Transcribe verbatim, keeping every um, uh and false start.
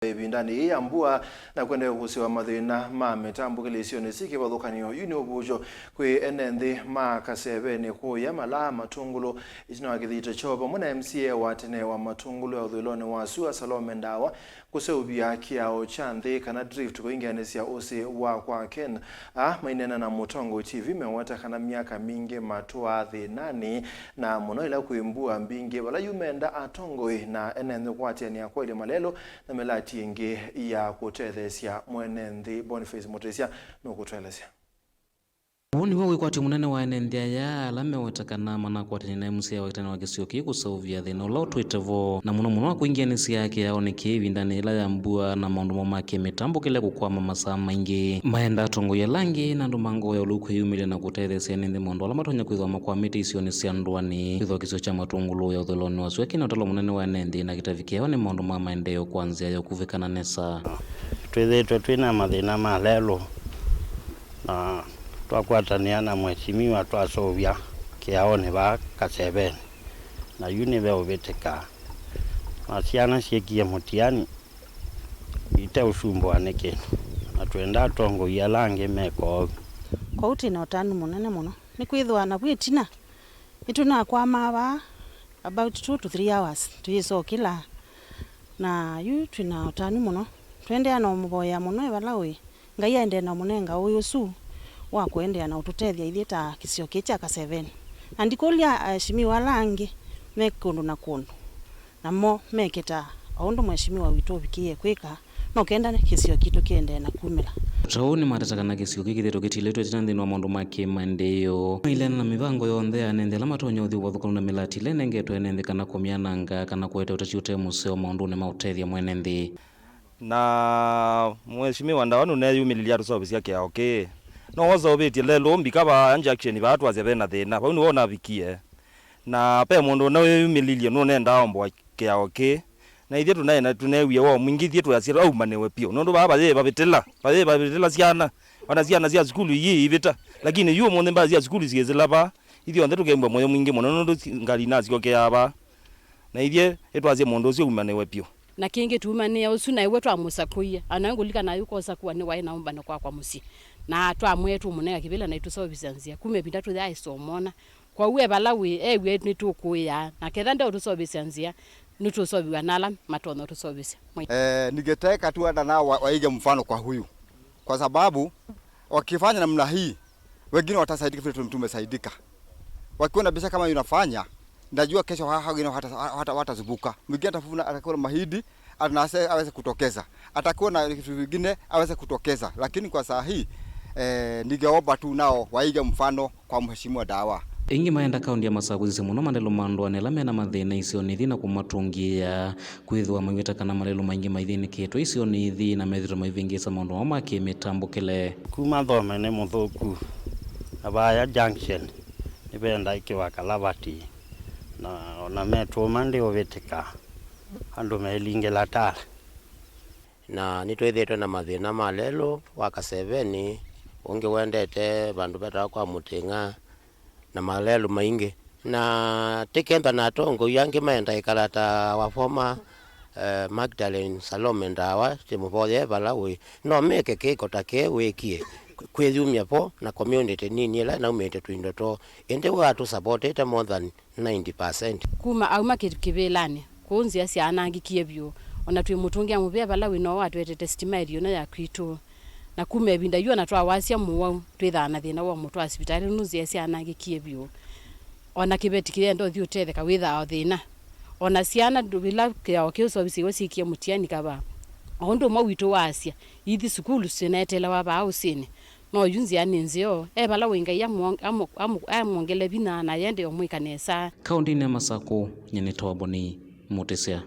ĩvindanĩ yĩĩ ya mbua, na kũendeea kũsĩwa mathĩna ma mĩtambũkĩle isionĩ syĩ kĩvathũkany'o. Yu nĩ ũvũvyo kwĩ ene nthĩ ma Kasevenĩ kũya malaa matũngũlũ ĩtina wa kĩthito kyoo, vamwe na M C A wa tene wa matũngũlũ ya ũthũĩlonĩ wa sua Salome Ndawa kũseũvya kĩao kya nthĩ kana drift kũingĩanĩsya ũsĩ wa kwa Ken. Aa maineena na Mũtongoi T V meweta kana myaka mingĩ matũaa thĩnanĩ, na mũno ĩla kwĩ mbua mbingĩ, vala yu menda atongoi na ene nthĩ kũatĩanĩa kwaĩlya malelũ na mĩlati ĩngĩ ya kũtetheesya mwene nthĩ. Boniface Mũtĩsya nũkũtũelesya. Ũu nĩw'o wĩkwatyo mũnene wa ene nthĩ aya, ala meweta kana manakwatany'a na M C A wa ĩtene wa kĩsio kĩĩ kũseũvya thĩna ũla ũtwĩte vo, na mũno mũno wa kũingĩanĩsya kĩaonĩ kĩĩ ĩvindanĩ yĩla ya mbua na maũndũ moo ma kĩmĩtambũkĩle kũkwama masaa maingĩ. Maenda atongoi ala angĩ na andũ ma ngoo ya ũlũku kwĩyumĩlya na kũtetheesya ene nthĩ maũndũ ala matonya kwĩthĩwa makwamĩte isionĩ sya ndũanĩ. Kwĩthĩwa kĩsio kya matũngũlũ ya ũthũĩlonĩ wa sua kĩna ũtalo mũnene wa ene nthĩ na kĩtavi kĩao nĩ maũndũ ma maendeeo kwa nzĩa ya ũkuvĩkana nesa. Twĩthĩĩtwe twĩ na mathĩna ma lelũ, na twakwatanĩa na mheshimiwa twaseũvya kĩaonĩ vaa Kasevenĩ, na yu nĩveũvĩtĩka. Na syana syĩkie mũtiani iteũsumbũa nĩ kĩndũ, na twenda atongoi ala angĩ meka ũu. Kwoou twĩ na ũtanu mũnene mũno, nĩkwĩthĩwa navu ĩtina nĩtũnakwamaa vaa about two to three hours tũyĩsokĩla. Na yu twĩ na ũtanu mũno, tũendeea na ũmũvoyea mũno e vala ũĩ, Ngai aendee na ũmũnenga ũĩ ũsu wa kũendeea na ũtũtethya ithyĩ ta kĩsio kĩĩ kya Kasevenĩ. Na ndikũlya aheshimiwa ala angĩ me kũndũ na kũndũ, namo meke ta o ũndũ mheshimiwa witũ ũvikĩie kwĩka, no kenda kĩsio kitũ kĩendee na kumĩla. Ta ũu nĩmateta kana kĩsio kĩĩ kĩthĩtwe kĩtilĩtwe ĩtina nthĩnĩ wa maũndũ ma kĩmaendeeo. Maileana na mĩvango yonthe ya ene nthĩ ala matonya ũthi ũvathũkanu na mĩlati ĩla ĩnengetwe ene nthĩ kana kũmyananga kana kũete ũteti ũte mũseo maũndũnĩ ma ũtethya mwene nthĩ. Na Mheshimiwa Ndawa nũneeyumĩlilye atũseũvĩsya kĩao kĩĩ. No waseũvĩtye lelũ mbika vaa junction vaa twasya vena thĩna. Vau nĩvo navikie. Na ve mũndũ ũneeyumĩlilye nũnendaa omboa kĩao kĩĩ. Na ithyĩ tũnaĩ na tũneewie woo mwingĩ, ithyĩ twasya aumanĩwe vyũ. Nũndũ vaa vayĩ vavĩtĩla, vayĩ vavĩtĩla syana. Ona syana sya sukulu ii ivĩta. Lakini yu ũmũnthĩ mbaa sya sukulu syĩsĩla vaa. Ithyonthe tũkembwa mũyo mwingĩ mũno nũndũ si-, ngalĩ inasyokeaa vaa. Na ithyĩ ĩtwasye mũndũ ũsu aumanĩwe vyũ. Na kĩngĩ tuumanĩa ũsu, na ĩw'o twamũsakũie. Ana ngũlikana yu kosakũa nĩ waĩ na ũmbano kwakwa mũsyĩ. Na twamwĩa tũmũnenga kĩvĩla na itũseũvĩsya nzĩa. Kuma ĩvinda tũthi aĩsa ũmwona. Kwoou e vala wĩ, ew'e nĩtũkũĩaa. Na ketha ndeũtũseũvĩsya nzĩa, nĩtũseũvĩw'a na ala matonya ũtũseũvĩsya. Mwai. Eh, ningetaka tu hata nao wa-, waige mfano kwa huyu. Kwa sababu, wakifanya namna hii, wengine watasaidika vile tume-, tumesaidika. Wakiona biashara kama hiyo unafanya, najua kesho ha-, ha-, wengine hawata-, hawata-, hawatazubuka. Mwingine atafuna, atakula mahindi, anase-, aweze kutokeza. Atakuwa na vitu vingine, aweze kutokeza. Lakini kwa saa hii, eh, ningeomba tu nao waige mfano kwa Mheshimiwa Ndawa. Ĩngĩ maenda kaũnti ya Masakũ ĩsisye mũno malelũ ma ndũanĩ ala mena mathĩna isionĩ ithi na kũmatũngĩĩa, kwĩthĩwa maiweta kana malelũ maingĩ maithĩnĩkĩtwe isionĩ ithi na methĩĩtwe maivĩngĩĩsa maũndũ moo ma kĩmĩtambũkĩle. Kuma thome nĩ mũthũku, na vaya junction nĩvendaĩkĩwa kalavati, na ona metũma ndĩũvĩtĩka, andũ melingĩla tala. Na nĩtwĩthĩĩtwe na mathĩna ma lelũ wa Kasevenĩ, ũngĩ wendete vandũ vetawa kwa Mũtĩng'a, na malelũ maingĩ. Na tĩkenda na atongoi angĩ maenda ĩkala ta wa former, eh, Magdalene Salome Ndawa, tĩmũvoye vala wĩ. No meke kĩko ta kĩĩ wĩkie, kwĩyumya vo na community nini ĩla naumĩte tũindo twoo. Ĩndĩ we atũsapotĩte more than ninety percent. Kuma auma kĩ-, kĩvĩlanĩ, kũu nzĩa syaanangĩkie vyũ. Ona twĩ mũtũngĩa mũvĩa vala wĩ no watwetete sitima ĩthi ĩno ya kwitũ. Na kuma ĩvinda yu ona twawasya mũwau, twĩthaa na thĩna wa ũmũtwaa sivitalĩ nũndũ nzĩa syaanangĩkie vyũ. Ona kĩveti kĩyenda ũthi ũtetheka wĩthaa o thĩna. Ona syana ndũ-, ĩla kĩao kĩu ũseũvĩsye iwe syĩkie mũtiani kavaa. O ũndũ ũmwe witũ waasya, ithi sukulu sinaetelewa vaa ũsĩnĩ. No yu nzĩa nĩ nzeo, e vala wĩ Ngai amwong-, amũ-, amũ-, amwongele vinya na ayende ũmwĩka nesa. Kaũntĩnĩ ya Masakũ, nyie nĩtawa Boni Mũtĩsya.